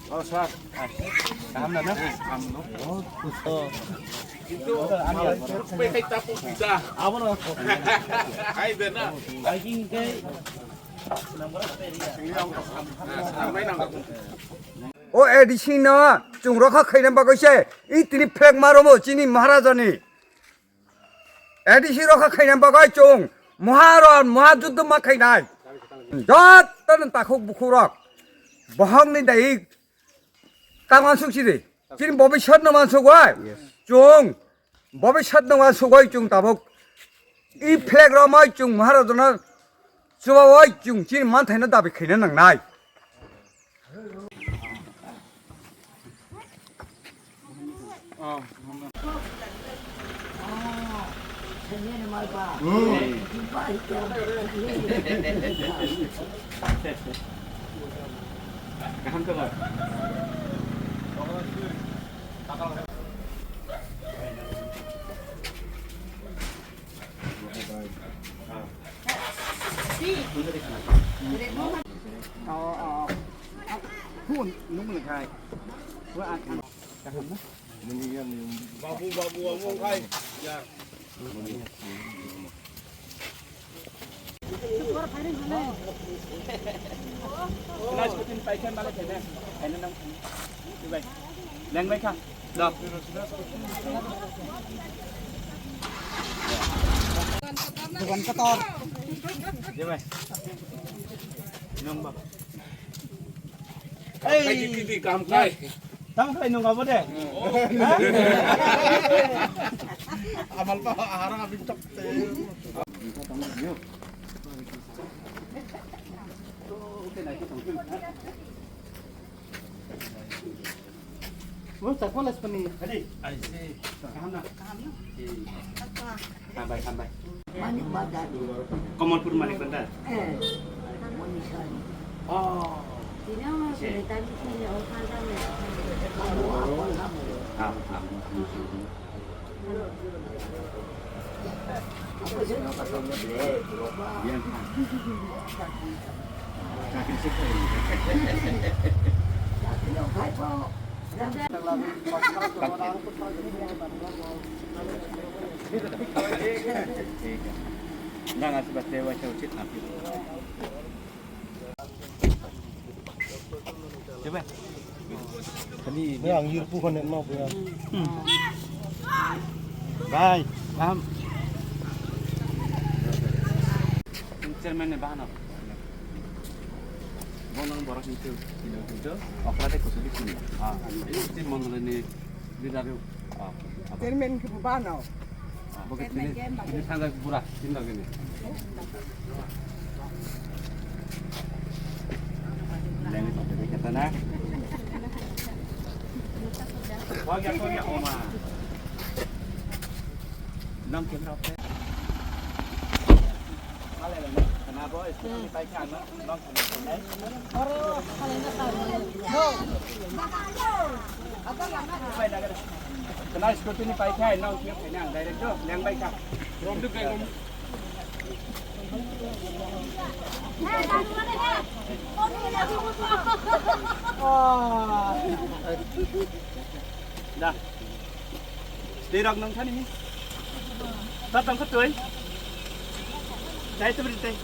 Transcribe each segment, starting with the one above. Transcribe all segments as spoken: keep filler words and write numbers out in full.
Oh, sir. Kaham na, na? Kaham, no? Oh, oh. Kintu, pai kai tapu kita. Abo no. Hai, de na. Biking kai. O A D C no chwng rokha khaina bagwi se, i tini flag maromo chini Maharajani. A D C rokha khaina bagwi chwng Maharon, Mahajuddo ma khainai. Jotono takhuk bukhukrok bohokni dai tang uansuk sidi. Chini bobiswt no uansuk oi. Yes. Chwng bobiswt no uansuk oi chwng tabuk. I flag romoi chwng Maharajano chubaui chwng chini manthaino dabi khaina nangnai. Babu, babu, babu, hai. Ya. Nice, kutin paikha male thene. Thene nang. Bai. Leng bai kha. Do. Bukan kotor. Dia bai. Nang ba. Hey. Kai di, di, di, kam kai. Tamo khlai nung abo de? Amal pa harang abin tok te. Mo sa college pani. Adi. Ai se. Kaham na? Kaham na? Hambai, hambai. Manik Bazar. Kamalpur Manik Bazar? Eh, Manisari. Oh. Sini orang sini tadi sini orang sana. Kamu apa kamu? Ah, ah. Apa sih nggak pakai mobil? Iya. Sakit sekali. Sakit yang baik kok. Nang asli pasti wajah ucit nanti. Coba. Ini ang yurpu konek mau ya. Bai, paham. Chairman ni bahano. Bonong borok hintu, hintu, hintu. Okra de kusuri sini. Ah, ini tim mondol ni leader. Ah, apa? Chairman ke bahano. Ah, bukit sini, ini tangga bura, sini lagi ni. Lagi satu lagi kata na. Wah, ya, wah, ya, oma. Nang kira apa? Kena scooty ni paikha, nang kira kena direct tu, leng baikha. Rom tu kayak rom. Dah. Tei rok nang thani. Ta tang khatoi. Dai tu beri tei.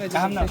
Kaham na?